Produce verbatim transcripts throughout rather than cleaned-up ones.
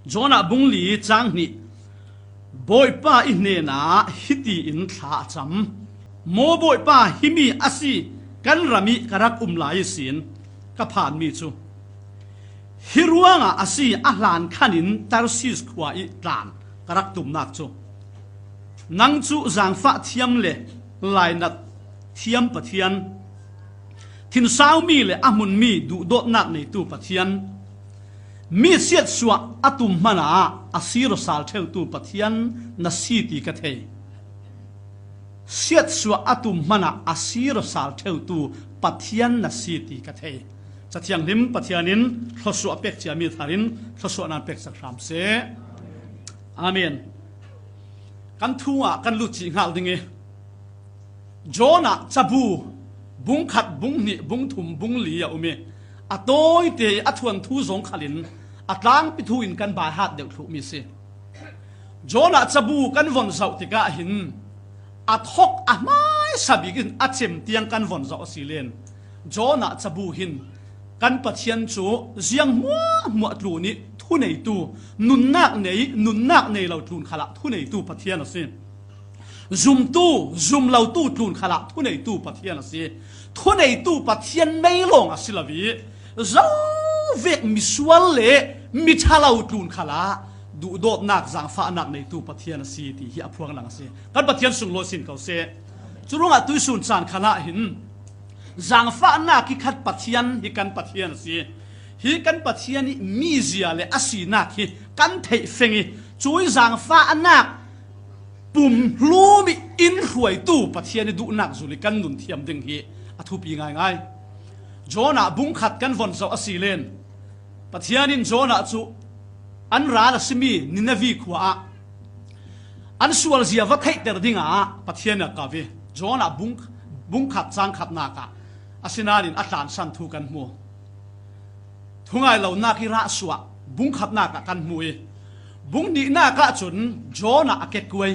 Jonah bung li chang hnih. Bawipa i hnenah hiti in thla a cam. Maw Bawipa, himi a si, kan ram ih ka rak um lai ihsin ka phanmi cu. Hi ruangah a si, a hlan khan in Tarsis khua ih tlan ka rak tumnak cu. Nang cu zaangfah thiam le lainat thiam Pathian, thinsaumi le a hmunmi duhdawtnak neitu Pathian, mi siatsuah a tum hmanah a sir a sal ṭheutu Pathian na si ti ka thei. Siatsuah a tum hmanah a sir a sal ṭheutu Pathian na si ti ka thei. Cathianghlim Pathian in thluasuah pek ciami thar in thluasuahnak pek sak hram seh. Amen. Kan thu ah kan lut cih hngal ding ih, Jonah cabu bung khat, bung hnih, bung thum, bung li a um ih, a tawite ih a thuanthu zong khalin a tlangpi thu in kan baihat deuh thluhmi si. Jonah cabu kan von zoh tikah hin a thok a hmaisa bik in a cem tiang kan von zoh a si len, Jonah cabu hin kan Pathian cu ziang hmuahhmuah tlun ih thuneitu, nunnak nei, nunnak nei lo tlun khalah thuneitu Pathian a si. Zumtu, zum lotu tlun khalah thuneitu Pathian a si. Thuneitu Pathian mei lawng a si lo ih, zo vek misual le miṭha lo tlun khalah duhdawtnak, zaangfahnak neitu Pathian a si ti hi a phuang lang a si. Kan Pathian sunglawi sin ko seh. Curuangah tuihsun caan khalah hin zaangfahnak hi khat Pathian hi kan Pathian a si. Hi kan Pathian ih mizia le a sinak hi kan theih feng ih, cuih zaangfahnak pum hlum ih in hruaitu Pathian ih duhnak zul ih kan nun thiam ding hi a thupi ngaingai. Jonah bung khat kan von zoh a si len, Pathian in Jonah cu an ral a simi Nineveh khua ah an sualzia va theihter dingah Pathian a kau ih, Jonah bung, bung khat cang khatnak ah, asinain a tlansan thu kan hmu. Thungai lonak ih rahsuah bung khatnak ah kan hmu ih, bung hnihnak ah cun Jonah a kekuai.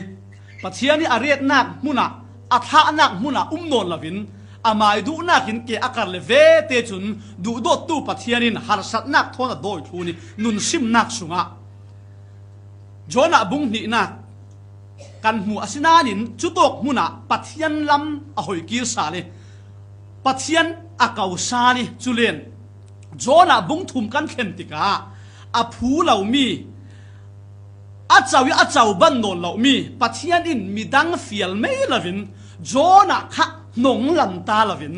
Pathian ih a retnak hmunah, a thlahnak hmunah um nawn loin, amai duhnak in ke a kar le vete cun duhdawttu Pathian in harsatnak thawn a dawi thlun ih nunsimnak sungah Jonah bung hnihnak kan hmu, asinain cutawk hmunah Pathian lam a hoi kir sal ih Pathian a ko sal ih, culen Jonah bung thum kan thlen tikah a phu lomi, a co ih a co ban nawn lomi Pathian in midang fial mei loin Jonah kha hnong lanta loin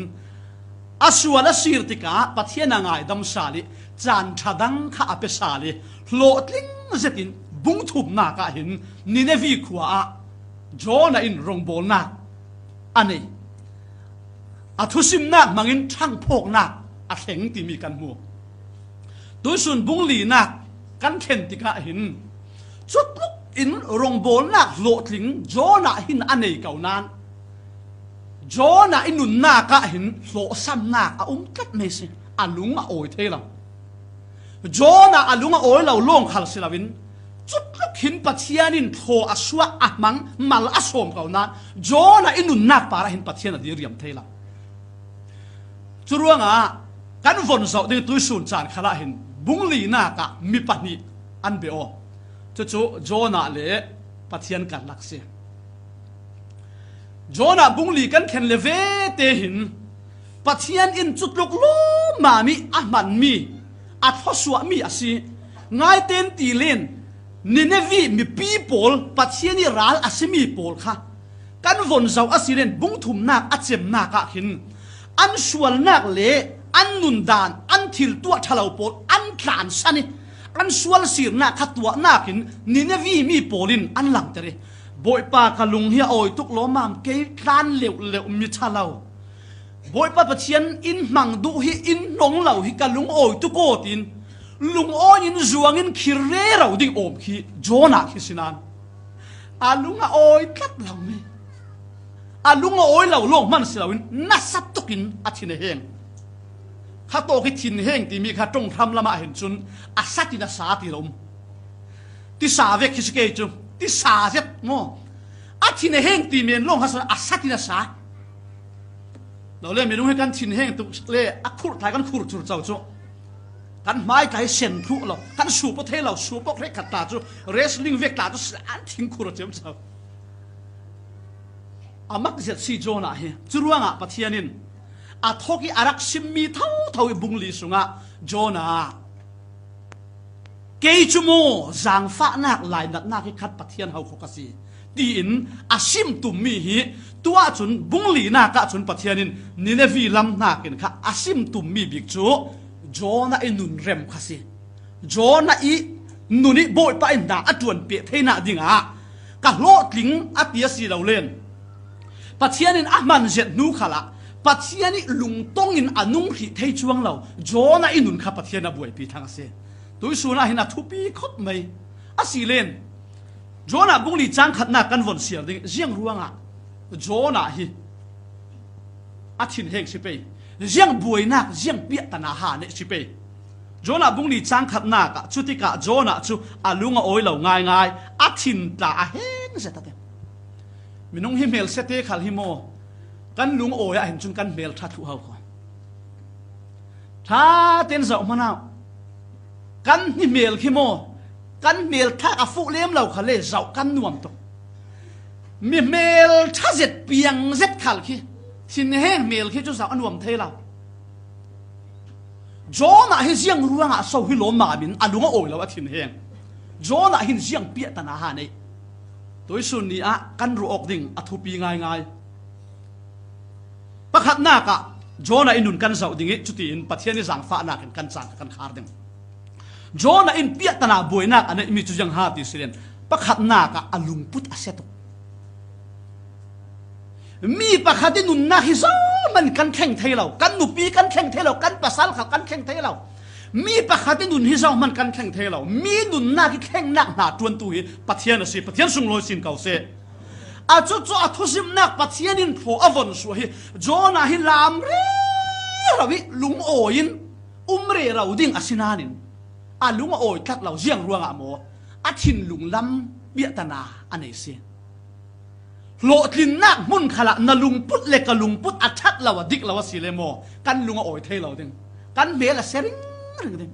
a sual a sir tikah Pathian a ngaidam sal ih caan ṭha dang kha a pe sal ih hlawhtling zetin bung thumnak ah hin Nineveh khua ah Jonah in rongbawlnak a nei. A thusimnak hmangin ṭhangphawknak a thleng timi kan hmu. Tuihsun bung linak kan thlen tikah hin cutluk in rongbawlnak hlawhtling Jonah hin a nei ko nain Jonah ih nunnak ah hin hlawhsamnak a um tlat mai si. A lung a awi thei lo. Jonah a lung a awi lo lawng khal si loin cutluk hin Pathian in thaw a suah, a hmang, mal a sawm ko nain Jonah ih nunnak parah hin Pathian a diriam thei lo. Curuangah kan von zoh ding tuihsun caan khalah hin bung linak ah mi pahnih an bia aw. Cucu Jonah le Pathian karlak si. Jonah bung li kan thlen le vete hin Pathian in cutluk lawmmam ih a hmanmi, a thluasuahmi a si. Ngaiten ti len, Nineveh mipi pawl, Pathian ih ral a simi pawl kha kan von zoh a si len, bung thumnak a cemnak ah khin an sualnak le an nundan, an thil tuah ṭha lo pawl an tlansan ih an sual sirnak kha tuahnak in Nineveh mi pawl in an langter ih, Bawipa, ka lung hi a awi tuk lawmmam, kei tlan leuhleuh, mi ṭha lo. Bawipa Pathian in hmang duh hi in hnong lo hi ka lung awi tuk aw, tiin lungawi in zuangin khir rero ding awm khi Jonah khi si nain a lung a awi tlat lo mi. A lung a awi lo lawng hman si loin nasa tukin a thin a heng. Kha tawk ih thin heng timi kha ṭong hram lamah hin cun a sat in a sa ti lo um. Tisa vek khi si kei cu, tisa zet maw? A thin a heng ti men lawng kha si lo, a sat in a sa. Lo le, minung hi kan thin heng tuk le a khurh tlai kan khurh cur co cu. Kan hmai tla hi sen thluh lo, kan sup aw thei lo, sup aw hrekkhat tla chu, wrestling vek tla chu, an thingkhur a ciamco. A mak zet si Jonah hi. Cu ruangah Pathian in a thawk i a rak simmi thotho i bung li sungah Jonah, kei cu maw, zangfahnak lainatnak hi khat Pathian ho khawh ka si, tiin a sim tummi hi. Tuah cun bung linak ah cun Pathian in Ninevi lam hnakin kha a sim tummi bik cu Jonah i nun rem kha si. Jonah i nun i Bawipa in hna a ṭuanpiak theinak dingah ka hlawhtling a ti a si lo len. Pathian in a hman zet hnu khalah Pathian i lungtong in a nung hrih thei cuang lo Jonah i nun kha Pathian a buaipi thang a si. Tuisun ah hin a thupi khawp mai a si len. Jonah bung li cang khatnak kan von siar ding, ziang ruangah Jonah hi a thinheng si pei, ziang buainak, ziang piahtana ha neih si pei. Jonah bung li cang khatnak ah cutikah Jonah cu a lung a awi lo ngaingai, a thin tla a heng zet a ti. Minung hi hmelsiate khal hi maw, kan lung awi ah hin cun kan hmel ṭha thluh ho kho. Ṭha ten zoh hmanh ah kan hni hmel khi maw, kan hmel ṭha a fuh lem lo kha le zoh kan nuam tuk. Mi hmel ṭha zet piang zet khal khi thinheng hmel khi cu zoh a nuam thei lo. Jonah hi ziang ruangah so hi lawmmam in a lung a awi lo a thinheng. Jonah hin ziang piahtana ha neih. Tuisun ni ah kan ruah awk ding a thupi ngaingai. Pakhatnak ah Jonah i nun kan zoh ding i cutiin Pathian i zangfahnak in kan caan kha kan khar ding. Jonah in piahtana buainak a neihmi cu ziang ha ti si len, pakhatnak ah a lungput a sia tuk. Mi pakhat i nunnak hi zohman kan thleng thei lo, kan nupi kan thleng thei lo, kan pasal khal kan thleng thei lo. Mi pakhat i nun hi zohman kan thleng thei lo. Mi nunnak i thlengnak hna ṭuantu hi Pathian a si. Pathian sunglawi sin ko seh. A cucu a thuzirhnak Pathian in thaw a von suah hi Jonah hi lam rero i lungawi in um rero ding a si nain a lung a awi tlat lo ziang ruangah maw, a thinlung lam piahtana a nei si. Hlawhtlinnak hmun khalah na lungput le ka lungput a ṭhat lo, a dik lo a si le maw, kan lung a awi thei lo ding, kan hmel a sia ringring ding.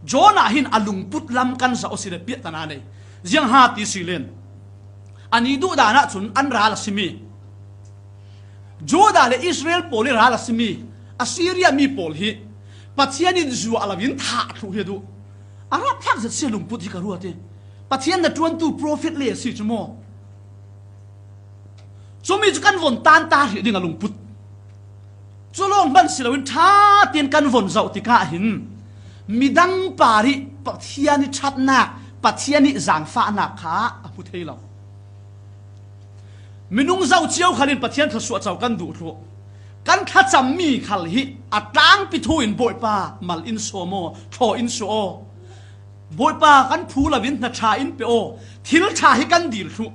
Jonah hin a lungput lam kan zoh a si le piahtana a nei. Ziang ha ti si len, a nih duh dan ah cun an ral a simi Judah le Israel pawl i ral a simi Assyria mi pawl hi Pathian in zuah lo in thah thluh hi a duh. A rapthlak zet si lungput hi ka ruat i Pathian na ṭuantu profet le a si cu maw? Cumi cu kan von tanta hrih ding a lungput. Cu lawng hman si loin ṭha tein kan von zoh tikah hin midang par i Pathian i ṭhatnak, Pathian i zangfahnak kha a hmu thei lo. Minung zoh cio khal in Pathian thluasuah co kan duh thluh. Kan thlacammi khal hi a tlangpi thu in Bawipa mal in suah maw, thlaw in suah aw. Bawipa kan phu lo in hna ṭha in pe aw. Thil ṭha hi kan dil thluh.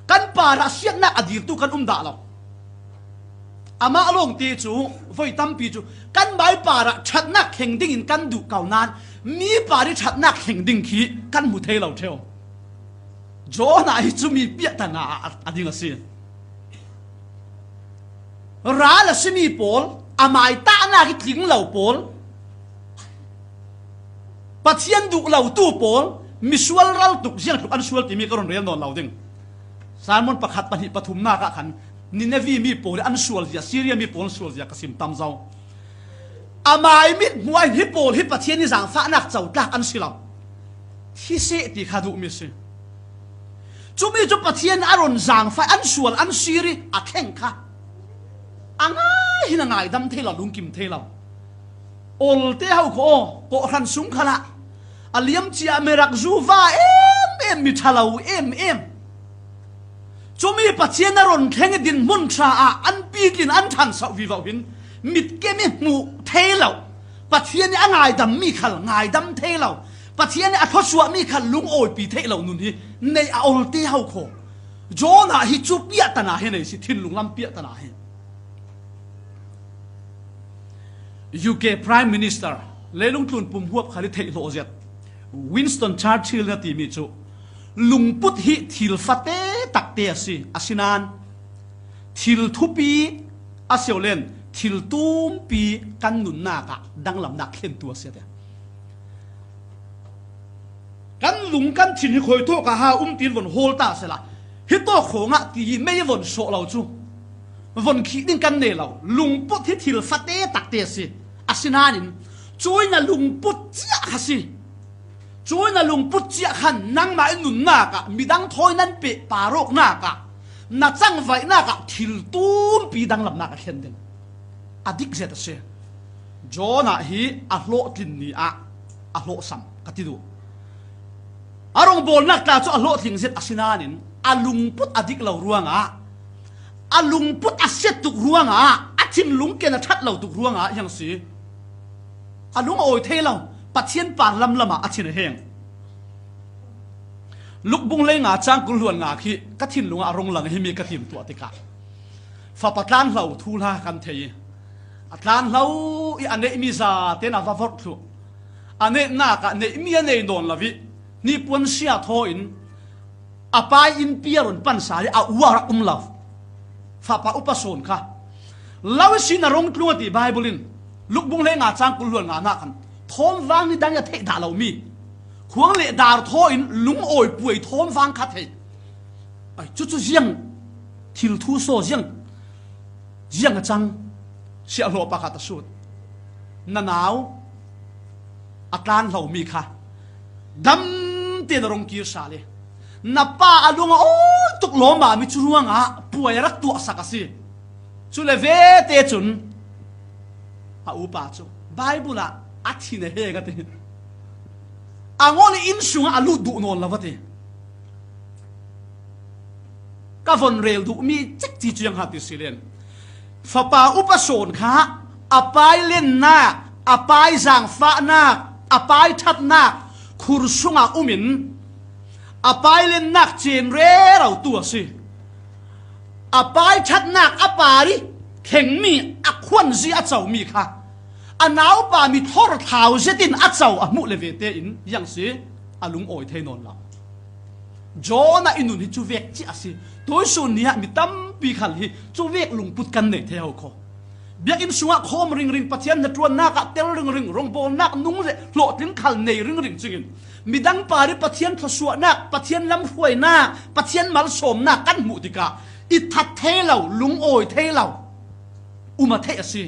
Kan parah siatnak a diltu kan um dah lo. Amah lawngte cu voi tampi cu kanmai parah ṭhatnak thleng dingin kan duh ko nain mi par i ṭhatnak thleng ding khi kan hmu thei lo ṭheu. Jonah hi cumi piahtana a, a ding a si. Ral a simi pawl, a maitahnak i tling lo pawl, Pathian duh lo tu pawl, misual ral tuk, ziang tluk an sual timi ka run rel nawn lo ding. Sermon pakhat, pahnih, pathumnak ah khan Ninevi mi pawl an sual zia, Syria mi pawl an sual zia ka sim tam zo. Amai mit hmuah hin hi pawl hi Pathian i zangfahnak cotlak an si lo. Thi seh ti kha duhmi si. Cumi cu Pathian a run zangfah, an sual, an sir i a thleng kha a ngai hin a ngaidam thei lo, lungkim thei lo. Olte ho kho, kawhhran sung khalah a liam cia mi rak zu va em em, mi ṭha lo em em. Cumi Pathian a run thleng i dinhmun ṭha ah an pitlin an ṭhansoh vivo hin mitkem i hmuh thei lo. Pathian i a ngaidammi khal ngaidam thei lo. Pathian i a thluasuahmi khal lungawipi theih lo nun hi nei a olte ho kho. Jonah hi cu piahtana hi nei si, thinlung lam piahtana hi. U K Prime Minister, leilung tlun pum huap khal i theih hlawh zet Winston Churchill na timi cu lungput hi thil fate takte a si, asinain thil thupi a si lo len thil tumpi kan nunnak ah danglamnak thlentu a si a ti. Kan lung kan thin hi khuitawk ah ha um tiin von hawl ta sela, hi tawk khawngah ti mei von sawh lo chu von khih ding kan nei lo. Lungput hi thil fate takte a si. Asinain cuina lungput ciah kha si. Cuina lungput ciah khan nangmah i nunnak ah midang thawi nan peh parawknak ah na cangvaihnak ah thil tumpi danglamnak a thlen ding a dik zet a si. Jonah hi a hlawhtlin ni ah a hlawhsam ka ti duh. A rongbawlnak tla cu a hlawhtling zet asinain a lungput a dik lo ruangah, a lungput a siat tuk ruangah, a thinlung ken a ṭhat lo tuk ruangah hiang si. A lung a awi thei lo, Pathian par lamlamah a thin a heng. Lukbung lei nga cang kul hluan nga khi ka thinlungah a rung lang himi ka timtuah tikah fapa tlanhlo thuhla kan thei i, a tlanhlo i a neihmi zaten a va vorh thluh. A neihnak ah neihmi a nei nawn lo i nipuan sia thaw in a pai innpi a run pan sal i a u a rak um lo. Fapa upa sawn kha lo i sin a rung tlung a ti Bible in. Lukbung lei nga cang kul hluan nga na khan thawmvang ni dang i a theih dah lomi khuang le dar thaw in lungawi puai thawmvang kha thei. Ai, cucu ziang thil thu saw ziang, ziang a cang siah hlawh pakhat a sut. Na nau a tlanhlomi kha dam tein a rung kir sal i na pa a lung a awi tuk lawmami cu ruangah puai a rak tuahsak a si. Cule vete cun a upa cu Bible ah a thin a heng a ti. A ngol i inn sungah a lut duh nawn lo a ti. Ka von rel duhmi cek ti cu ziang ha ti si len. Fapa upa sawn kha a pai lennak, a pai zaangfahnak, a pai ṭhatnak khur sungah um in a pai lennak cen rero tu a si. A pai ṭhatnak a par i thlengmi a khuanzi a comi kha a naupa mi thor thlau zetin a co a hmuh le vete in ziang si a lungawi thei nawn lo. Jonah i nun hi cuvek ciah a si. Tuisun ni ah mi tampi khal hi cuvek lungput kan nei thei ho kho. Biakinn sungah khawm ringring, Pathian hnaṭuannak ah tel ringring, rongbawlnak nung le hlawhtling khal nei ringring cingin midang par i Pathian thluasuahnak, Pathian lamhruainak, Pathian malsawmnak kan hmuh tikah i that thei lo, lungawi thei lo, um a theih a si.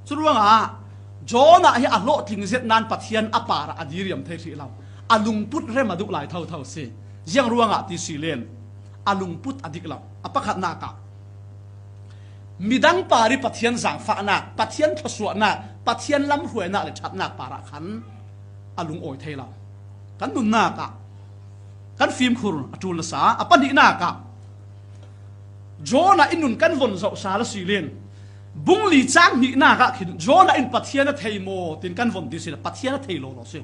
Curuangah Jonah hi a hlawhtling zet nain Pathian a parah a diriam thei hrih lo. A lungput rem a duh lai thotho a si. Ziang ruangah ti si len a lungput a dik lo. A pakhatnak ah midang par i Pathian zaangfahnak, Pathian thluasuahnak, Pathian lamhruainak le ṭhatnak parah khan a lungawi thei lo. Kan nunnak ah kan fimkhur a ṭul nasa. A pahnihnak ah Jonah in nun kan von zoh sal a si len. Bung li cang hnihnak ah khin Jonah in Pathian a thei maw tin kan von ti si le Pathian a thei lawlaw si.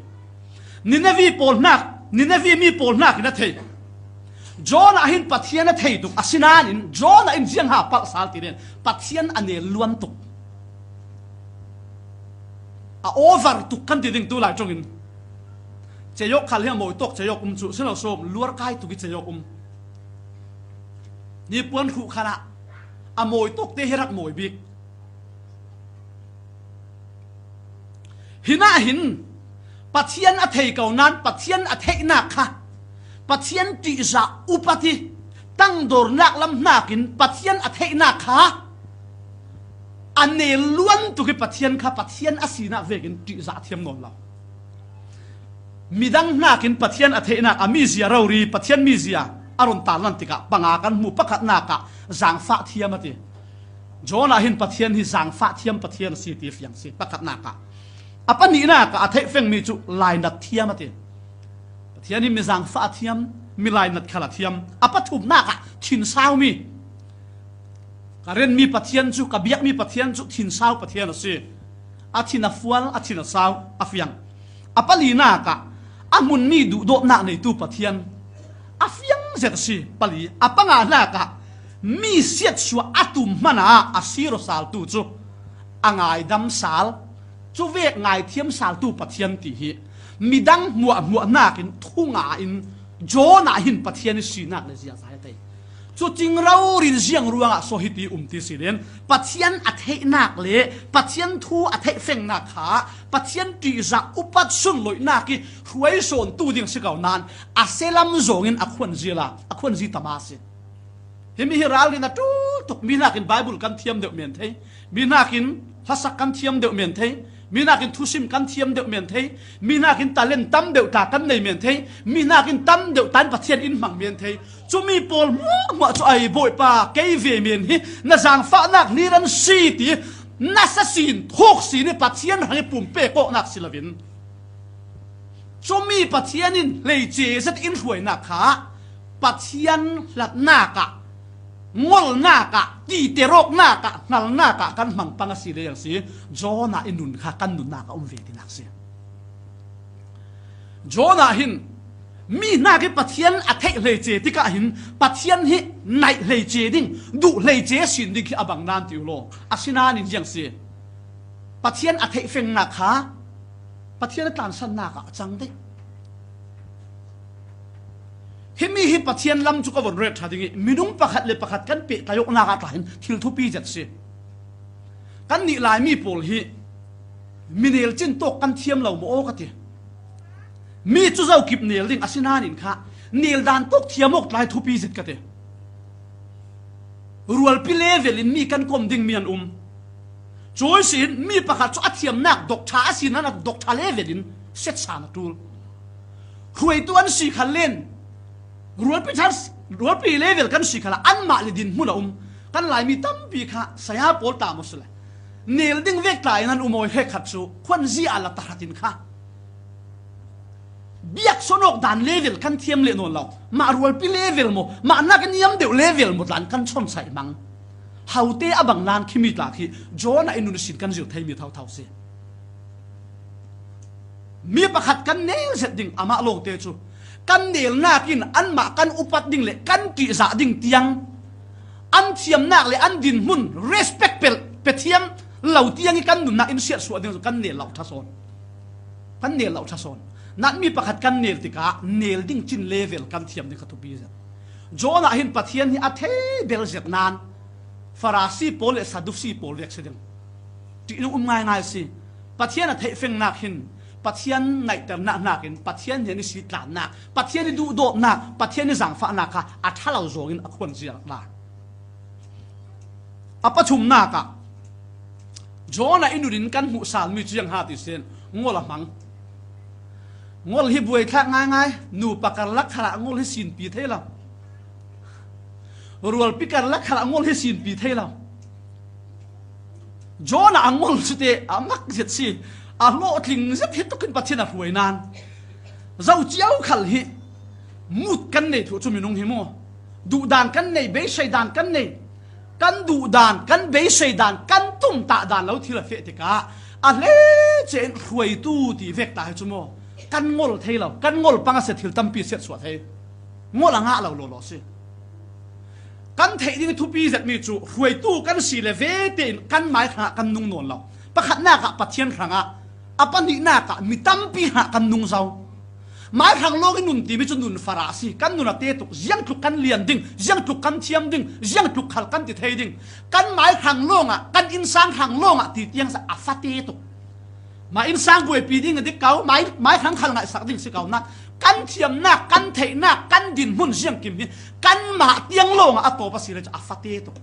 Ninevi pawl hnak, Ninevi mi pawl hnak in a thei. Jonah hin Pathian a thei tuk asinain Jonah in ziang ha palh sal ti len Pathian a nel luan tuk. A over tuk kan ti ding tu lai ṭungin ceyok khal hi a mawi tawk ceyok um cu si lo sawm luar kai tuk i ceyok um. Nipuan hruh khalah a mawi tawk te hi rak mawi bik. Hinah hin Pathian a thei ko nain Pathian a theihnak kha Pathian ṭihzah upat i tangdornak lam hnakin Pathian a theihnak kha a nel luan tuk i Pathian kha Pathian a sinak vekin ṭihzah a thiam nawn lo. Midang hnakin Pathian a theihnak a mizia rori, Pathian mizia a run tarlan tikah panga kan hmu. Pakhatnak ah zaangfah thiam a ti. Jonah hin Pathian hi zaangfah thiam Pathian a si ti fiang si pakhatnak ah. A pahnihnak ah a theih fengmi cu lainat thiam a ti. Pathian hi mi zaangfah a thiam, mi lainat khal a thiam. A pathumnak ah thinsaumi, ka renmi Pathian cu, ka biakmi Pathian cu thinsau Pathian a si. A thin a fual, a thin a sau a fiang. A palinak ah a hmunmi duhdawtnak neitu Pathian a fiang zet a si. Pali a panganak ah mi siatsuah a tum hmanh ah a sir aw saltu cu a ngaidam sal, cuvek ngaithiam saltu Pathian ti hi midang hmuahhmuah hnakin thunga in Jonah hin Pathian i sinak le ziaza a thei. Cuting rori in ziang ruangah saw hiti um ti si len, Pathian a theihnak le Pathian thu a theihfengnak kha Pathian ṭihzah upat sunloihnak ih hruai sawntu ding si ko nain a selam zawngin a khuanzi la, a khuanzi tama a si. Himi hi ralrin a ṭul tuk. Mi hnakin Bible kan thiam deuh men thei, mi hnakin hlasak kan thiam deuh men thei, mi hnakin thusim kan thiam deuh men thei, mi hnakin talent tam deuh tla kan nei men thei, mi hnakin tam deuh tla in Pathian in hmang men thei. Cumi pawl hmuahhmuah cu, ai Bawipa, kei ve men hi na zaangfahnak hlir an si ti nasa sin, thuk sin ih Pathian hrang ih pumpek awknak si loin, cumi Pathian in hleice zet in hruainak kha Pathian hlatnak ah, ngolnak ah, titer awknak ah, hngalnak ah kan hmang pang a si leng si, Jonah ih nun kha kan nunnak a um ve tinak si. Jonah hin mi hnak ih Pathian a theih hleice tikah hin Pathian hi naih hleice ding, duh hleice sin ding khi a bang nan ti uh law, asinain ziang si. Pathian a theihfengnak kha Pathian a tlansannak ah a cang dih. Himi hi Pathian lam cu ka von ret ṭha ding ih, minung pakhat le pakhat kan pehtlai awknak ah tla hin thil thupi zet si. Kannih Laimi pawl hi mi nel cin tawk kan thiam lo maw aw ka ti. Mi cu zokip nel ding, asinain kha nel dan tawk thiam awk tla hi thupi zet ka ti. Rualpi level in mi kan kom dingmi an um. Cuih sin mi pakhat cu a thiamnak doctor a si nan a doctor level in setsan a ṭul. Hruaitu an si khal len, rualpi ṭhan, rualpi level kan si khalah anmah le dinhmun a um. Kan Laimi tampi kha saya pawl ta maw si le, nel ding vek tla in an um aw, hrekkhat cu khuanzi a la tahratin kha biak sawnawk dan level kan thiam leh nawn lo. Mah rualpi level maw, mah nak in niam deuh level maw tla in kan chonsaih hmang. Hote a bang nan khimi tla khi Jonah ih nun sin kan zir theimi thotho si. Mi pakhat kan nel zet ding, amah lawngte cu kan nelnak in anmah kan upat ding le kan ṭihzah ding tiang, an thiamnak le an dinhmun respect pe, pe thiam lo tiang ih kan nunnak in siatsuah ding cu kan nel lo ṭha sawn. Kan nel lo ṭha sawn. Nan mi pakhat kan nel tikah nel ding cin level kan thiam ding kha thupi zet. Jonah hin Pathian hi a thei bel zet nan Farasi pawl le Sadusi pawl vek si ding. Ṭihnung um ngaingai si. Pathian a theihfengnak hin Pathian naihternak hnakin Pathian hnen ih sitlannak, Pathian ih duhdawtnak, Pathian ih zaangfahnak kha a ṭha lo zawngin a khuanziar lai. A pathumnak ah Jonah ih nun in kan hmuhsalmi cu ziang ha ti si len, ngol a hmang. Ngol hi buaithlak ngaingai. Nupa karlak khalah ngol hi sinpi thei lo. Rualpi karlak khalah ngol hi sinpi thei lo. Jonah a ngol cute a mak zet si. A hlawhtling zet hi tukin Pathian a hruai nan zo cio khal hi mut kan nei thu cu minung hi maw? Duhdan kan nei, beisei dan kan nei. Kan duhdan, kan beisei dan, kan tumtah dan lo thil a feh tikah a hleice in hruaitu ti vek ta hi cu maw? Kan ngol thei lo, kan ngol pang a si thil tampi siatsuah thei. Ngol a ngah lo lawlaw si. Kan theih ding thupi zetmi cu hruaitu kan si le vete in kan mai hrangah kan nung nawn lo. Pakhatnak ah Pathian hrangah, a pahnihnak ah mi tampi hrangah kan nung zo. Mai hrang lawng ih nun timi cu nun fara a si. Kan nun a te tuk, ziangtluk kan lian ding, ziangtluk kan thiam ding, ziangtluk khal kan ti thei ding. Kan mai hrang lawngah, kan innsang hrang lawngah ti tiang a fate tuk. Mah innsang buaipi ding a dik ko, mai, mai hrang khal ngaihsak ding si ko nak, kan thiamnak, kan theihnak, kan dinhmun ziangkim hi kanmah tiang lawngah a tawp a si le cu a fate tuk.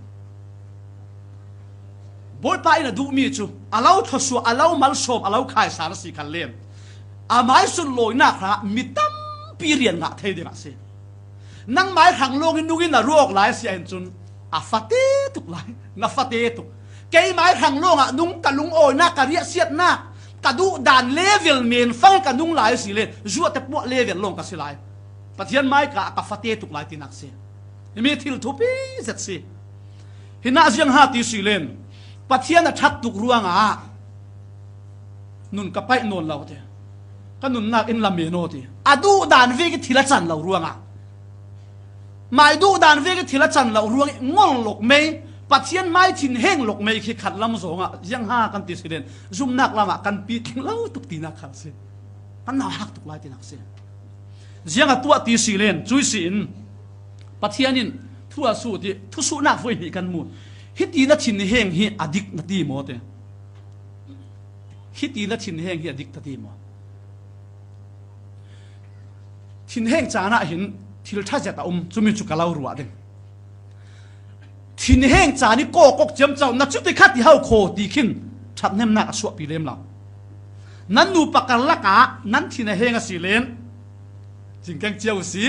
Bawipa in a duhmi cu a lo thluasuah, a lo malsawm, a lo khaisan a si khal len, amai sunlawinak hrangah mi tampi rian ngah thei dingah a si. Nang mai hrang lawng in nung in na ruak lai a si ahhin cun a fate tuk lai, na fate tuk. Kei mai hrang lawngah nung ka lungawinak, ka riahsiatnak, ka duhdan level men fang ka nung lai a si le, zuahte puah level lawng ka si lai. Pathian mai ka, ka fate tuk lai tinak si. Himi thil thupi zet si. Hinah ziang ha ti si len, Pathian a ṭhat tuk ruangah nun ka paih nawn lo ti, ka nunnak in la men aw ti, a duhdan vek ih thil a can lo ruangah, mai duhdan vek ih thil a can lo ruang ih ngol lok mei, Pathian mai thinheng lok mei khi khat lam zawngah ziang ha kan ti si len, zumnak lamah kan pitling lo tuk tinak khal si. Kan nauhak tuk lai tinak si. Ziang a tuah ti si len, cuih si in Pathian in Thu a sut hi, thusuhnak voi hnih kan mu. Hiti na thinheng hi a dik na ti maw te? Hiti na thinheng hi a dik na ti maw? Thinheng caan ah hin thil ṭha zet a um, cumi cu ka lo ruah ding. Thinheng caan i kawkawk ciamco na cuti khat i hau khaw ti khin ṭhathnemnak a suahpi lem lo. Nan nupa karlak ah nan thin a heng a si len, cingkeng cio u si.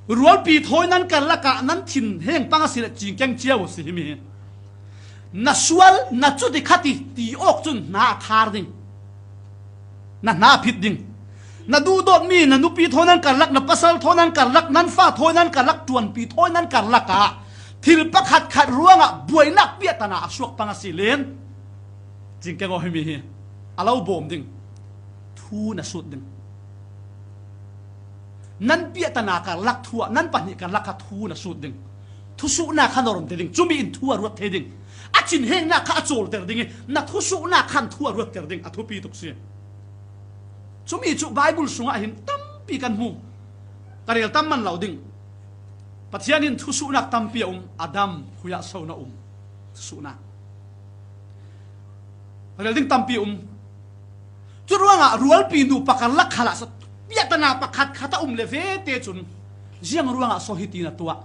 Rualpi thawi nan karlak ah nan thin heng pang a si le cingkeng cio u si himi hi. Na sual na cuti khat i ti awk cun hna a thar ding. Na hna a phit ding. Na duhdawtmi na nupi thawi nan karlak, na pasal thawi nan karlak, nan fa thawi nan karlak, ṭuanpi thawi nan karlak ah thil pakhat khat ruangah buainak piahtana a suak pang a si len, cingkeng aw himi hi a lo bawm ding. Thu na sut ding. Nan piahtana karlak thu ah nan pahnih karlak kha thu na sut ding. Thusuhnak kha na ron ti ding. Cumi in thu a ruat thei ding. A thinhengnak kha a cawlter ding i na thusuhnak khan thu a ruatter ding a thupi tuk si. Cumi cu Baibal sungah hin tampi kan hmu. Ka rel tam man lo ding. Pathian in thusuhnak tampi a um, a dam, khuiah so na um. Thusuhnak. Rel ding tampi a um. Curuangah rualpi nupa karlak khalah sa, piahtana pakhat khat a um le vete cun ziang ruangah so hiti na tuah?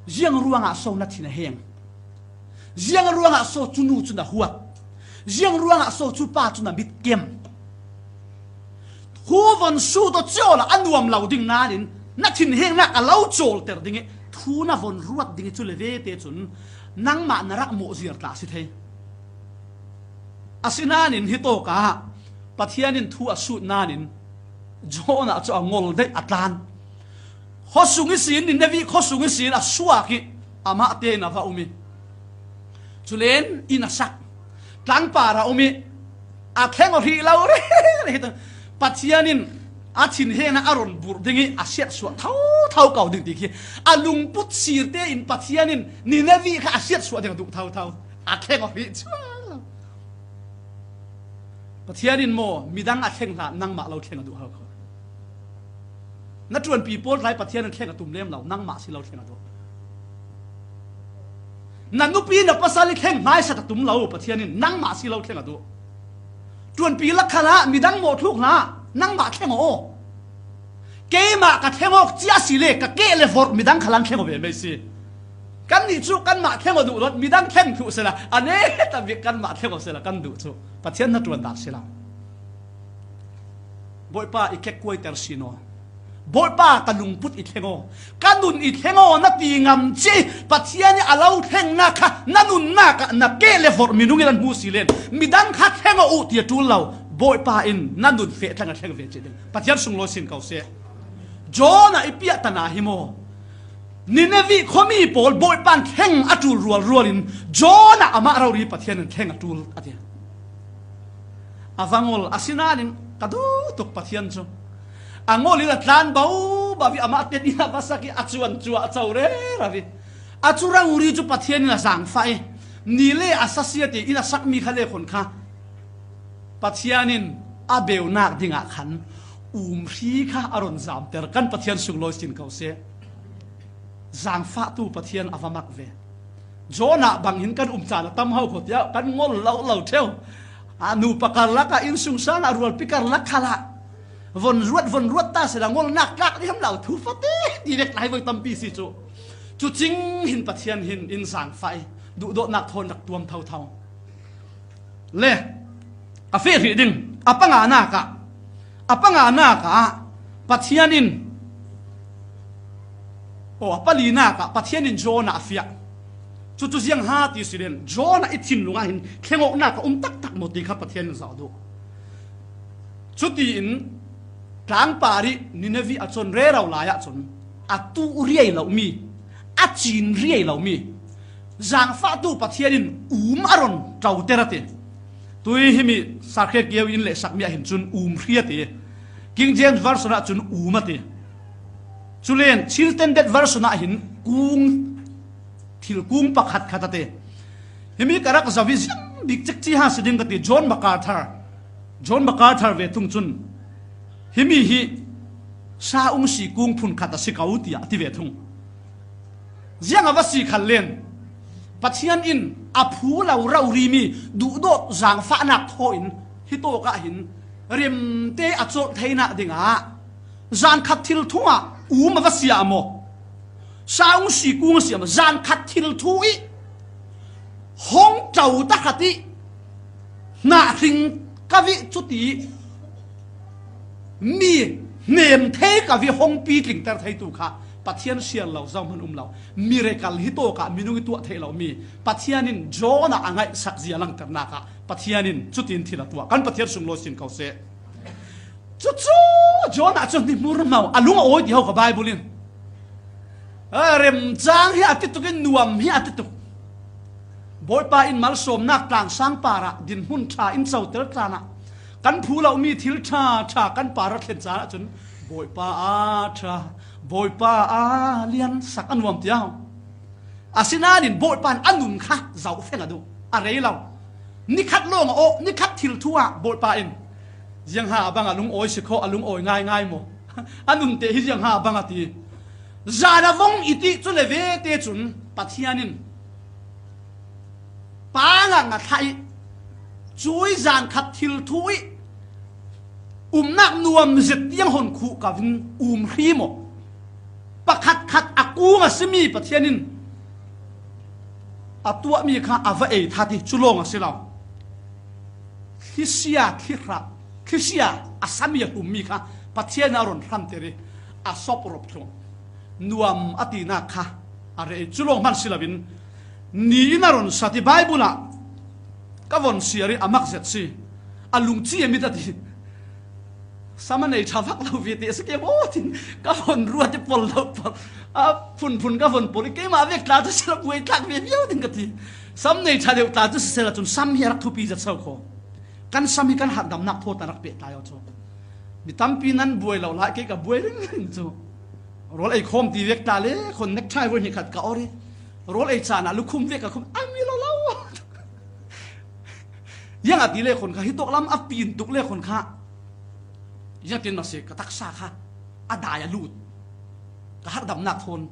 Ziang ruangah so na thin a heng? Ziang ruangah so cu nu cu na huat? Ziang ruangah so cu pa cu na mit kem? Thu von sut aw cio la a nuam lo ding nain na thinhengnak a lo cawlter ding i thu na von ruat ding i cu le vete cun nangmah na rak mawhziar tla a si thei. Asinain hi tawkah Pathian in thu a sut nain Jonah cu a ngol daih a tlan. Khuasung ihsin, Nineveh khuasung ihsin a suak i amah tein a va um i, culen inn a sak, tlangpar a um i, a thleng aw hrih lo rih rih. Pathian in a thinhengnak a ron burh ding i a siatsuah thotho ko ding ti khi a lungput sir tein Pathian in Nineveh kha a siatsuah ding a duh thotho. A thleng aw hrih cuang lo. Pathian in maw midang a thleng hlah, nangmah lo thleng a duh hau kho. Na ṭuanpi pawl tlai Pathian in thleng a tum lem lo, nangmah si lo thleng a duh. Na nupi na pasal i thleng hmaisa a tum lo, Pathian in nangmah si lo thleng a duh. Ṭuanpi lak khalah midang mawhthluk hlah, nangmah thleng aw. Keimah ka thleng awk cia si le ka keh le vorh midang khalan thleng aw ve mei si. Kannih cu kanmah thleng aw duh lo, midang thleng thluh sela, a neta bik kanmah thleng aw sela kan duh cu Pathian na ṭuandan si lo. Bawipa, i kekkuaiter sin aw. Bawipa, ka lungput i thleng aw. Ka nun i thleng aw na ti ngam cia i Pathian i a lo thlengnak kha na nunnak ah na keh le vorh minung in an hmu si len midang kha thleng aw uh ti a ṭul lo. Bawipa in na nun feh thleng a thleng ve cih ding Pathian sunglawi sin ko seh. Jonah i piahtana hi maw? Nineveh khuami pawl Bawipa in thleng a ṭul rualrual in Jonah amah rori Pathian in thleng a ṭul a ti. A va ngol, asinain ka duh tuk Pathian cu. A ngol in a tlan bo bo i amah ten in a va sak i a cuan cuah co rero i. A cu rori cu Pathian in a zaangfah i ni le a sasiat i in a sakmi kha le khun kha Pathian in a beunak dingah khan umhri kha a ron zamter. Kan Pathian sunglawi sin ko seh. Zaangfahtu Pathian a va mak ve. Jonah bang hin kan um caan a tam hau kho tiah kan ngol lo lo ṭheu. A nupa karlak ah, innsungsang ah, rualpi karlak khalah von ruat, von ruat ta sela ngolnak tlak dih ham lo, thu fate ti vek lai voi tampi si cu. Cucing hin Pathian hin in zaangfah i duhdawtnak thawn rak tuam thotho. Le a feh hrih ding, a panganak ah, a panganak ah Pathian in, aw, a palinak ah Pathian in Jonah a fiah. Cucu ziang ha ti si len, Jonah i thinlung ah hin thlengawknak a um taktak maw ti kha Pathian in zoh duh. Cutiin tlangpar i Nineveh a con rero lai ahcun a tuh riai lomi, a cin riai lomi zaangfahtu Pathian in um a ron ṭoter a ti. Tui himi Sarkhe Kio in lehsakmi ah hin cun umhri a ti. King James Version ah cun um a ti. Culen Chiltended Version ah hin kung, thil kung pakhat khat a ti. Himi ka rak zoh i ziang bik cikci ha si ding ka ti. John MacArthur, John MacArthur ve thung cun himi hi sa ungsi kung phun khat a si ko tiah a ti ve thung. Ziang a va si khan len, Pathian in a phu lo rori mi duhdawt zangfahnak thaw in hi tawk ah hin remte a cawlh theinak dingah zan khat thil thu ah um a va siah maw? Sa ung si kung a siah maw? Zan khat thil thu i hong ṭo ta khat i hnahring ka vih cuti mi hnem thei ka vih hong pitlingter theitu kha Pathian sial lo zohman um lo. Miracle hi tawk ah minung i tuah theih lo mi Pathian in Jonah a ngaihsak zia langternak ah Pathian in cutin thil a tuah. Kan Pathian sunglawi sin ko seh. Cucu Jonah cu ni hmur mau a lung a awi ti ho kha Bible in. A remcang hi a tituk in nuam hi a tituk. Bawipa in malsawmnak tlangsang parah dinhmun ṭha in coter tlanah kan phu lomi thil ṭha ṭha kan parah thlen caan ahcun Bawipa a ṭha, Bawipa a liansak a nuam tiah. Asinain Bawipa in a nun kha zoh feng a duh, a rei lo. Nikhat lawng a aw, nikhat thil thu ah Bawipa in ziangha a bang a lungawi si kho, a lungawi ngaingai maw? A nun te hi ziangha a bang a ti. Zan a vong i ti cu le vete cun Pathian in pang ah nga thlah i cui zan khat thil thu i umnak nuam zet tiang hon khuh ka vin um hri maw? Pakhat khat a kung a simi Pathian in a tuahmi kha a va ei that i cu lawng a si lo. Thlisia, thlihrah, thlisia a sami a hlummi kha Pathian in a ron hranter i a sop rop thluh. Nuam a tinak kha a rei cu lawng hman si loin ni in a ron sat i Bible ah ka von siar i a mak zet si. A lungci a mit a ti. Sam a nei ṭha vak lo vialte a si ke maw tin ka von ruat i pol lo pol. A phunphun ka von pol i keimah vek tla cu si lo buai tlak ve viau tin ka ti. Sam nei ṭha deuh tla cu sisel ahcun sam hi a rak thupi zet so kho. Kan sam hi kan harhdamnak thawt a rak pehtlai aw cu. Mi tampi nan buai lo lai, kei ka buai ringring cu. Rawl ei khawm ti vek tla le khon necktie voi hnih khat ka or i rawl ei caan ah lukhum vek ka khum a mi lo lo. Ziang a ti le khon kha hi tawk lam a pin tuk le khon kha ziang tin ma si ka taksa kha a dai a lut. Ka harhdamnak thawn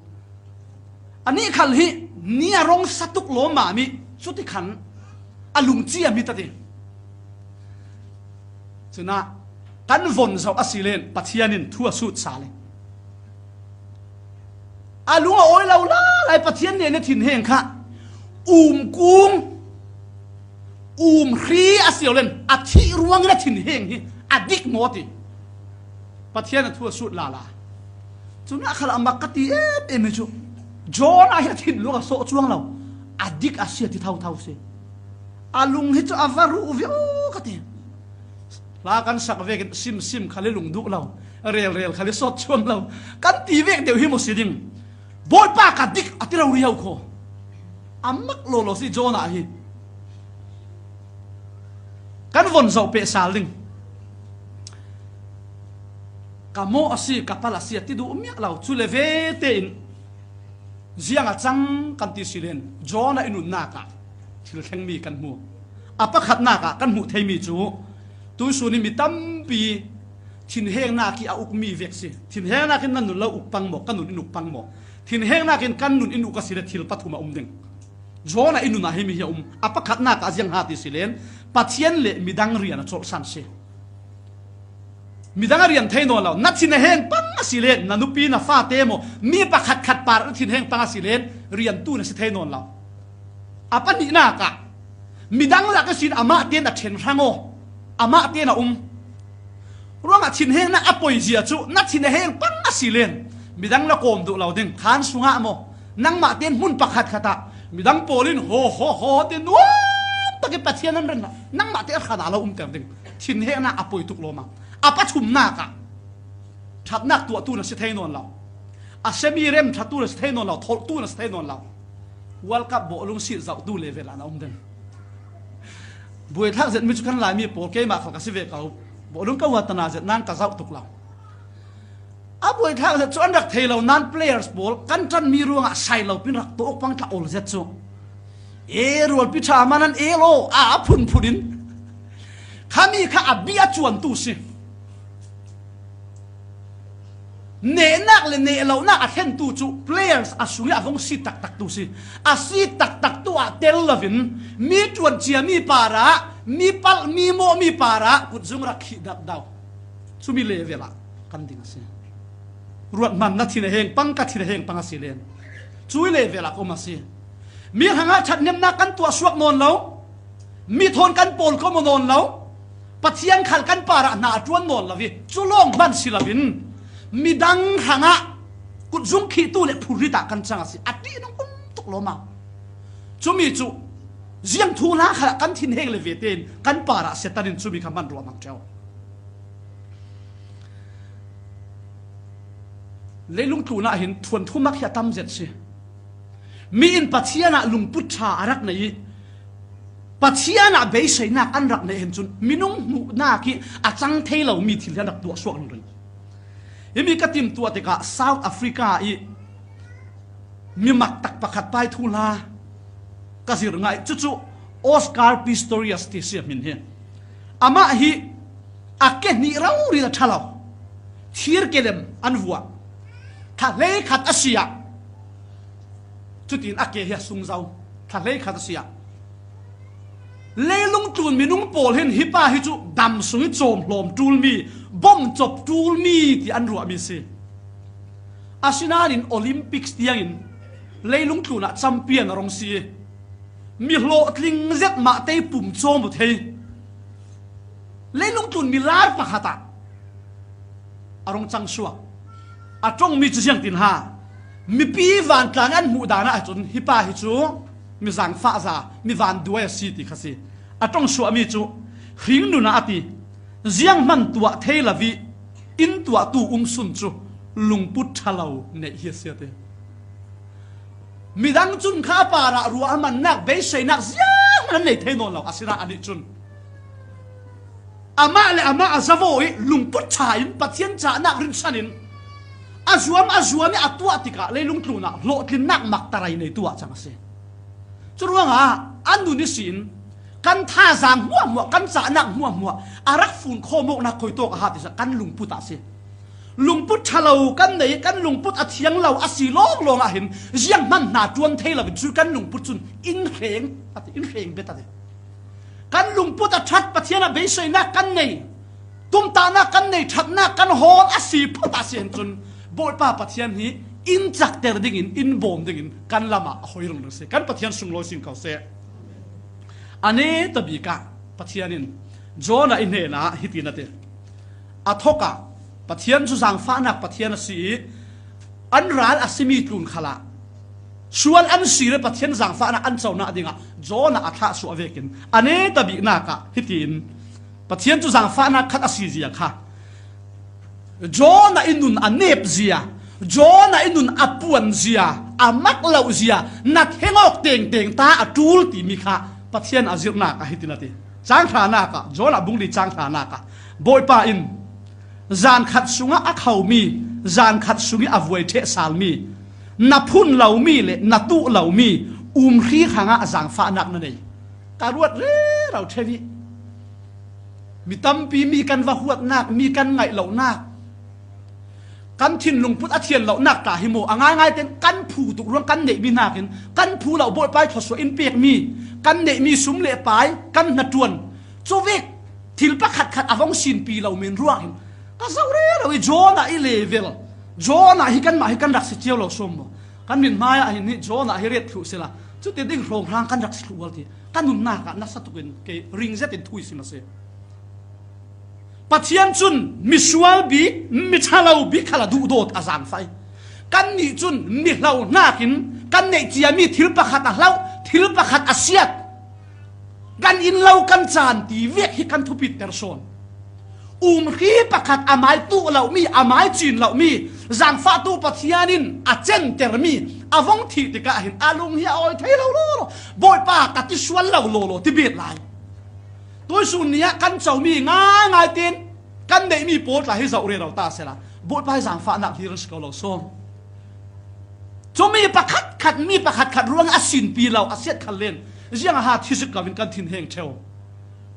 a nih khal hi ni a rong sa tuk lawm mah mi cuti khan a lungci a mit a ti. Cunah kan von zoh a si len Pathian in thu a sut sal i a lung a awi lo lalai Pathian nen a thinheng kha um kung um hri a si lo len a thih ruangin a thinheng hi a dik maw ti. Pathian a thu a sut lala. Cunah khal a mak ka ti em em hi cu Jonah hi a thinlung a sawh cuang lo. A dik a si a ti thotho si. A lung hi cu a va ruh viau ka ti. Hla kan sak vekin simsim khal i lung duh lo, relrel khal i sawt chuang lo kan ti vek deuh hi mu si ding. Bawipa ka dik a ti rori ho kho. A mak lawlaw si Jonah hi. Kan von zoh peh sal ding. Ka mawh a si, ka pal a si a ti duh miah lo cu le ve tein ziang a cang kan ti si len Jonah i nunnak ah thil thlengmi kan hmu. A pakhatnak ah kan hmuh theimi cu tuisun i mi tampi thinhengnak i a ukmi vek si. Thinhengnak in nan nun lo uk pang maw, ka nun in uk pang maw? Thinhengnak in kan nun in uk a si le thil pathum a um ding. Jonah i nun ah hi mi hi a um. A pakhatnak ah ziang ha ti si len Pathian le midang rian a colhsan si. Midang a rian thei nawn lo. Na thinheng pang a si len na nupi na fate maw, mi pakhat khat par na thinheng pang a si len riantu na si thei nawn lo. A pahnihnak ah midang lak ihsin amah tein a ṭhen hrang aw, amah tein a um. Ruangah thinhengnak a poizia cu na thinheng pang a si len midang na kawm duh lo ding. Khan sungah maw, nangmah tein hmun pakhat khat ah midang pawl in haw haw haw ti nuam takin Pathian an ren lo. Nangmah tein a hran a lo umter ding. Thinhengnak a poi tuk lawmam. A pathumnak ah ṭhatnak tuahtu na si thei nawn lo. A semi rem ṭhatu na si thei nawn lo, tholhtu na si thei nawn lo. World Cup bawlung sih zohtu level ah na um ding. Buaithlak zet mi cu kan Laimi pawl keimah khal ka si ve ko. Bawlung ka huatana zet nan ka zoh tuk lo. A buaithlak zet cu an rak thei lo nan players pawl kan ṭanmi ruangah sai lo pin rak tawk pang tla ol zet cu. E rualpi ṭha man an e law a a phunphun in khami kha a bia cuantu si. Nehnak le nehlohnak a thlentu cu players a sungih a vong si taktaktu si. A si taktaktu ah tel loin mi ṭuan ciami parah, mi palh, mi mawhmi parah kutzung rak khih dapdau. Cumi level ah kan ding a si. Ruat hman na thin a heng pang, ka thin a heng pang a si len. Cui level ah ka um a si. Mi hrangah ṭhathnemnak kan tuah suak nawn lo. Mi thawn kan pawl ko maw nawn lo. Pathian khal kan parah hna a ṭuan nawn lo i cu lawng hman si loin midang hrangah kutzung khihtu le phurrit ah kan cang a si. A ṭih nung um tuk lawmam. Cumi cu ziang thuhla khalah kan thinheng le ve tein kan parah Satan in cumi kha hman ruahmang ṭheo. Leilung tlunah hin thuanthu mak hi a tam zet si. Mi in Pathian ah lungput ṭha a rak nei i Pathian ah beiseinak an rak neih hin cun minung hmuhnak i a cang thei lomi thil hi an rak tuah suak ringring. Himi ka timhtuah tikah South Africa i mi mak tak pakhat pai thuhla ka zir ngai. Cucu Oscar Pistorius ti si a hmin hi. Amah hi a ke hnih rori a ṭha lo. Thir ke lem an vuah. Thla hleikhat a si ah cutin a ke hi a sung zo. Thla hleikhat a si ah leilung tlun minung pawl hin hi pa hi cu dam sung i cawm hlawm ṭulmi, bom cop ṭulmi ti an ruahmi si. Asinain Olympics tiangin leilung tlunah champion a rong si i mi hlawhtling zet mah tei pum cawm uh thei. Leilung tlun mi lar pakhat ah a rong cang suak. A ṭongmi cu ziangtin ha, mipi vantlang an hmuh dan ah cun hi pa hi cu mi zangfah za, mi vanduai a si ti kha si. A ṭong suahmi cu hringnun ah a ti. Zianghman tuah thei lo i in tuahtu um sun cu lungput ṭha lo neih hi a si a ti. Midang cun kha a parah ruah a mannak, beiseinak zianghman an nei thei nawn lo, asinain anih cun amah le amah a zavo i lungput ṭha in Pathian cahnak rinsan in a zuam a zuam i a tuah tikah leilung tlunah hlawhtlinnak mak tarai nei tuah cang a si. Curuangah a nun ihsin kan thazaang hmuahhmuah, kan cahnak hmuahhmuah a rak fun khawm awknak khuitawk a hat i kan lungput ah a si. Lungput ṭha lo kan nei, kan lungput a thiang lo a si lawnglawng ah hin zianghman hna ṭuan thei lo in cu kan lungput cun in hreng a ti, in hreng bet a ti. Kan lungput a ṭhat, Pathian ah beiseinak kan nei, tumtahnak kan nei, ṭhatnak kan hawl a si phot ah a si hin cun Bawipa Pathian hi in cakter dingin, in bawm dingin kan lam ah a hoi ringring si. Kan Pathian sunglawi sin ko seh. A netabik ah Pathian in Jonah i hnenah hitin a ti. A thawk ah Pathian cu zangfahnak Pathian a si i an ral a simi tlun khalah sual an si le Pathian zangfahnak an conak dingah Jonah a thlah suah vekin a netabiknak ah hitin Pathian cu zangfahnak khat a si zia kha Jonah i nun a nep zia, Jonah i nun a puan zia, a mak lo zia na theng awk tengteng ta a ṭul timi kha Pathian a zirhnak a hitin a ti. Cang hranak ah, Jonah bung li cang hranak ah Bawipa in zan khat sungah a khomi, zan khat sung i a vuai ṭheh salmi, na phun lomi le na tuh lomi umhri hrangah zangfahnak na nei. Ka ruat rero ṭheu i mi tampi mi kan va huatnak, mi kan ngaih lonak, kan thinlung put a thian lonak ta hi maw? A ngaingai ten kan phu tuk ruang kan neihmi hnakin kan phu lo Bawipa i thluasuah in pekmi, kan neihmi sum le pai, kan hnaṭuan, cuvek thil pakhatkhat a vong sinpi lo men ruang hin ka zoh rero i Jonah i level, Jonah hi kanmah hi kan rak si cio lo sawm maw? Kan mithmai ah hin hi Jonah hi ret thluh sila, cuti ding hrawnghrang kan rak si thluh ual ti. Ka nunnak ah nasa tukin kei ring zetin thu i sim a si. Pathian cun misual bik, miṭhalo bik khal a duhdawt a zaangfah i kannih cun mihlo hnakin kan neih ciami thil pakhat a hloh, thil pakhat a siat, kan inn lo kan caan ti vek hi kan thupiter sawn. Umhri pakhat a mai tuh lomi, a mai cin lomi, zaangfahtu Pathian in a centermi a vong thih tikah hin a lung hi a awi thei lo lawlaw, Bawipa ka ti sual lo lawlaw ti bet lai. Tuisun ni ah kan comi ngaingai tein kan neihmi pawl tla hi zoh rero ta sela, Bawipa hi zaangfahnak hlir an si ko lo sawm. Cumi pakhatkhat, mi pakhatkhat ruang a sinpi lo a siat khal len ziang a ha thi zik lo in kan thinheng ṭheu.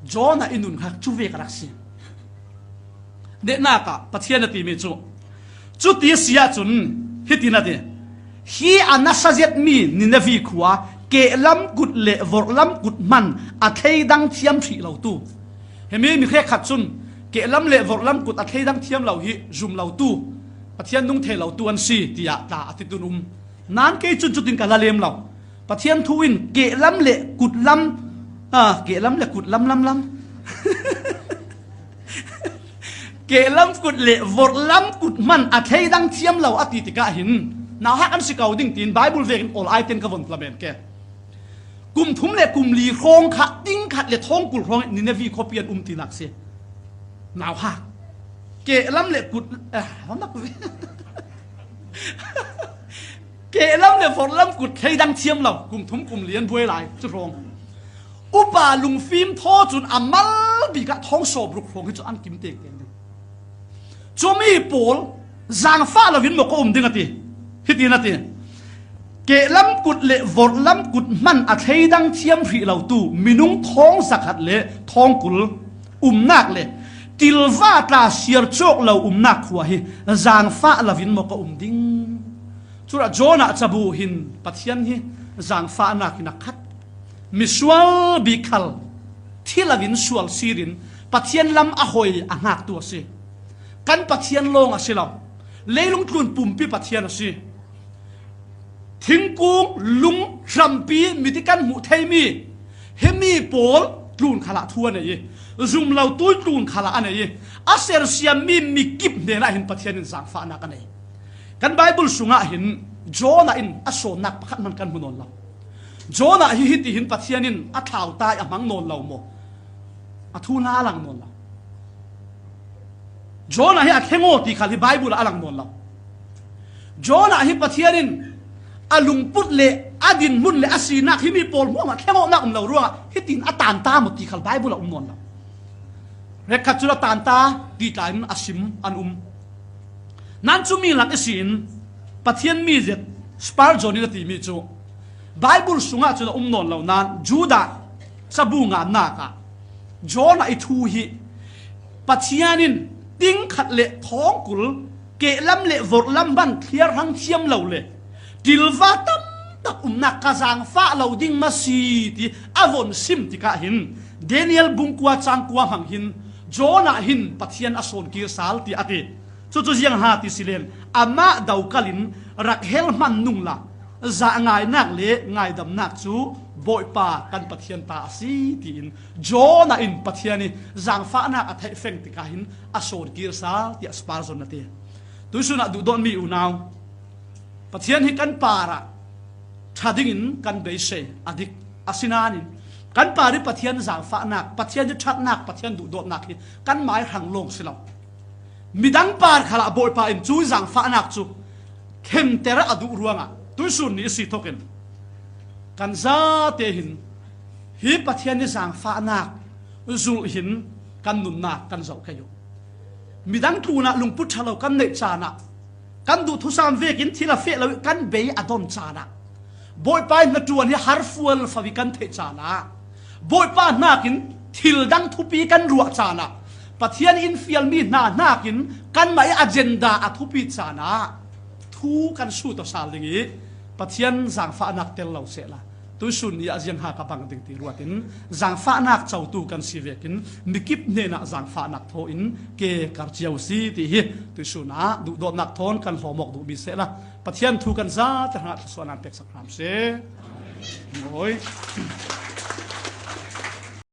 Jonah i nun hngak cuvek a rak si. Nehnak ah Pathian a timi cu Cuti a si ahcun hitin a ti, "Hi a nasa zetmi Ninevi khua, kehlam kut le vorhlam kut hman a thleidang thiam hrih lotu." Himi mi hrekkhat cun, "Kehlam le vorhlam kut a thleidang thiam lo hi zum lotu, Pathian nung thei lotu an si," tiah tla a ti tun um. Nan kei cun cutin ka la lem lo. Pathian thu in kehlam le kutlam, ah, kehlam le kutlam lam lam. Kehlam kut le vorhlam kut hman a thleidang thiam lo a ti tikah hin, nauhak an si ko ding tiin Bible vekin awl ai ten ka von tlamen ke. Kum thum le kum li hrawng kha, ting khat le thawng kul hrawng Ninevi khuapi an um tinak si. Nauhak. Kehlam le kut, ah, kehlam le vorhlam kut thleidang thiam lo, kum thum kum li an buai lai cu hrawng. Upa lungfim thaw cun a mal bik ah thawng sawm ruk hrawng hi cu an kim tengteng ding. Cumi pawl zaangfah loin maw ka um ding a ti. Hitin a ti, "Kehlam kut le vorhlam kut hman a thleidang thiam hrih lotu minung thawng zakhat le thawng kul umnak le ṭilva tla siar cawk lo umnak khua hi zaangfah loin maw ka um ding?" Culah Jonah cabu hin Pathian hi zaangfahnak in a khat. Misual bik khal thi loin sual sirin Pathian lam a hoi a hngaktu a si. Kan Pathian lawng a si lo. Leilung tlun pumpi Pathian a si. Thingkung, lung, hrampi, miti kan hmuh theimi himi pawl tlun khalah thu a nei i, zum lo tui tlun khalah a nei i, a sersiammi mikip hnenah hin Pathian in zaangfahnak a nei. Kan Bible sungah hin Jonah in a sawnnak pakhat hman kan hmu nawn lo. Jonah hi hitihin Pathian in a thlautai a hmang nawn lo maw? A thu hna a lang nawn lo. Jonah hi a thleng aw ti khal hi Bible ah a lang nawn lo. Jonah hi Pathian in a lungput le a dinhmun le a sinak himi pawl hmuahhmuah thleng awknak um lo ruangah hitin a tanta maw ti khal Bible ah um nawn lo. Hrekkhat cun a tanta ti tla in a sim an um. Nan cumi lak ihsin Pathian mi zet Spurgeon in a timi cu Bible sungah cun a um nawn lo. Nan Judah cabu ngannak ah Jonah i thu hi Pathian in ting khat le thawng kul, kehlam le vorhlam hman thliar hrang thiam lo le ṭilva tamtak umnak ka zaangfah lo ding maw si ti a von sim tikah hin Daniel bung kua cang kua hmang hin Jonah hin Pathian a sawn kir sal tiah a ti. Cucu ziang ha ti si len, amah dokal in rak hel hman nung la, zah ngainak le ngaidamnak cu Bawipa kan Pathian ta a si, tiin Jonah in Pathian i zaangfahnak a theih feng tikah hin a sawn kir sal, tiah Spurgeon na ti. Tuisun ah duhdawtmi unau, Pathian hi kan parah ṭha dingin kan beisei a dik. Asinain kan par i Pathian zaangfahnak, Pathian i ṭhatnak, Pathian duhdawtnak hi kan mai hrang lawng si lo. Midang par khalah Bawipa in cu zaangfahnak cu themter a duh ruangah tuisun ni i si thokin kan zate hin hi Pathian i zaangfahnak zulh hin kan nunnak kan zoh kei uh. Midang tlunah lungput ṭha lo kan neih caan ah, kan duh thusam vekin thil a feh lo i kan bei a don caan ah, Bawipa in hnaṭuan hi harfual fo i kan theih caan ah, Bawipa hnakin thil dang thupi kan ruah caan ah, Pathian in fialmi hna hnakin kanmah i agenda a thupi caan ah thu kan sut aw sal ding i Pathian zaangfahnak tel lo sehla tuisun ni ah ziangha ka bang ding ti ruatin zaangfahnak cotu kan si vekin mikip hnenah zaangfahnak thaw in ke kar cio si ti hi tuisun ah duhdawtnak thawn kan hlawm awk duhmi sehla Pathian thu kan zate hrangah thluasuahnak peksak hram seh. Mawi.